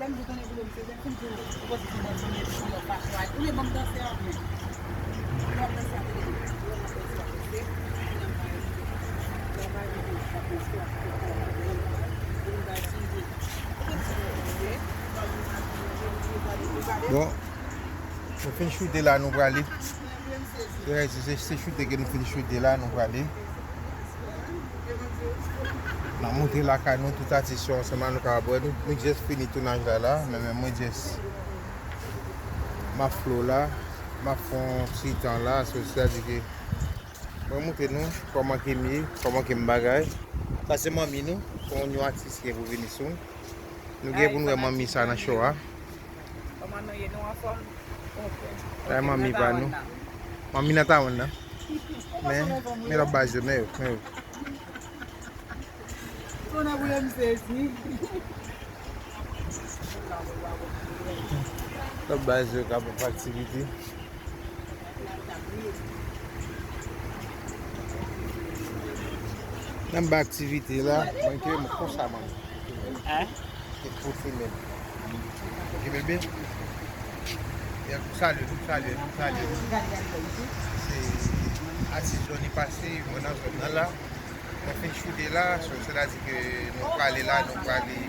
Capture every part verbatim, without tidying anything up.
Bon, nou fin choute la, nou prale. Se, se, se, se choute ke nou fin choute la, nou prale. N a monte lakay nou, tout atis yo ansanm la, nou kapab wè. Nou, nou just fini tounaj la, la, men, men mwen just, m ap flow la, m ap fè yon ti tan la, so, sètadi ke mwen montre nou kòman ke m ye, kòman ke m bagay. Sa se manmi nou, se yon, yon atis ki gen pou vini soon. Nou gen pou nou wè manmi sa nan show a. Kòman nou ye? Nou anfòm? Oke. Sa e manmi pa nou. Manmi nan Taiwan nan. Men, men lòt baz yo, men yo, men yo. Konnen pou yo m sezi. Lòt baz yo k ap fè aktivite. Nan ba aktivite la, mwen te mwen konsa, man. Hein? Te pote men. Ok, bebe. Salye nou, salye nou, salye nou. Se atis Johnny pase, mwen nan zòn nan la. Mwen fin choute la, so, sètadi ke nou prale la, nou prale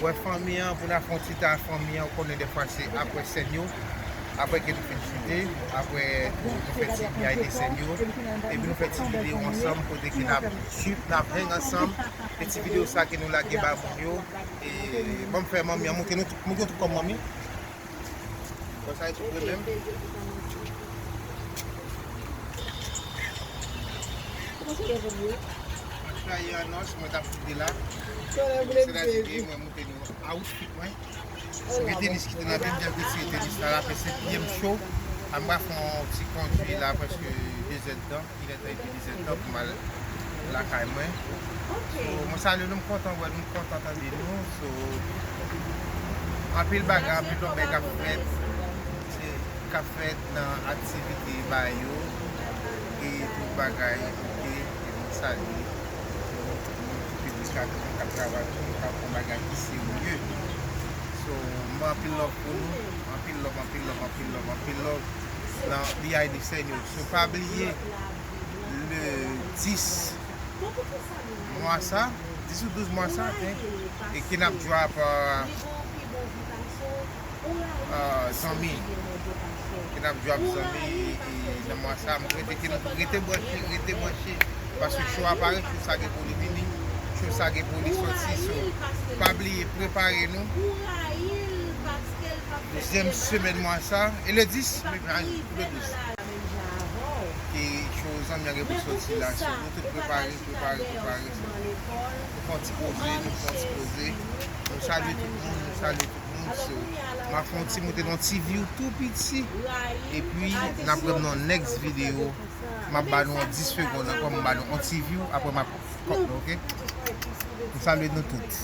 wè fanmi an, pou n ap fè yon ti tan ak fanmi an, ou konnen dèfwa se apre sèn yo, apre ke nou fin choute, apre tou nou fè ti behind the scene yo, epi nou fè ti videyo ansanm kote ke n ap trip, n ap hang ansanm, e ti videyo sa ke nou lage ba moun yo, e ban m fè manmi an, montre nou tout, montre nou tout kòm manmi. Bon, sa e tou vre menm. Mwen trayi an nòs, mwen t ap foute la. Sètadi ke mwen montre nou outfit mwen. Mwen gen tenis ki te nan men m, m te retire tenis la, l ap fè senkyèm cho. An m pral fè yon ti kondwi la, prèske de zèdtan. Li lè tan epi dizèt tan pou m al lakay mwen. So, mwen salye nou, m kontan wè nou, m kontan tande nou. So, anpil bagay, anpil lòt bagay k ap fèt, se k ap fèt nan aktivite ba yo, e tout bagay, oke, e mwen salye nou, nou tout piblik la k ap travay, nou k ap fè yon bagay ki serye. So, mwen anpil love pou nou, anpil love, anpil love, anpil love, anpil love. Nan behind the scene yo. So, pa bliye, le dis mwa sa, dis ou douz mwa sa, e ke n ap drop, euh, euh, zanmi. Ke n ap drop zanmi, e nan mwa sa, m rete, ke nou rete branche, rete branche. Paske show a pare, show sa gen pou li vini, show sa gen pou li soti. So, pa bliye, prepare nou. Dezyèm semèn mwa sa, e le dis, le dis. Ke show zanmi an gen pou soti la, so nou tout prepare, prepare, prepare. Nou fè yon ti poze, nou fè yon ti poze. Nou salye tout moun, nou salye tout moun. So, m ap fè yon ti moute nan yon ti view tou piti. Epi, n ap wè m nan next video. M ap ba nou yon dis segonn ankò, m ba nou yon ti view, apre m ap kòk nou, oke? M salye nou tout.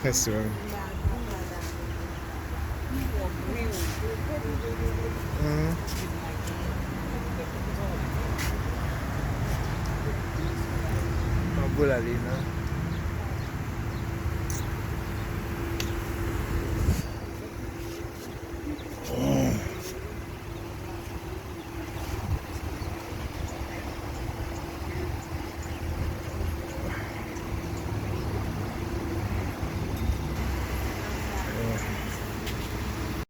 Yes, sir. Mhm. Mwen boul ale, non?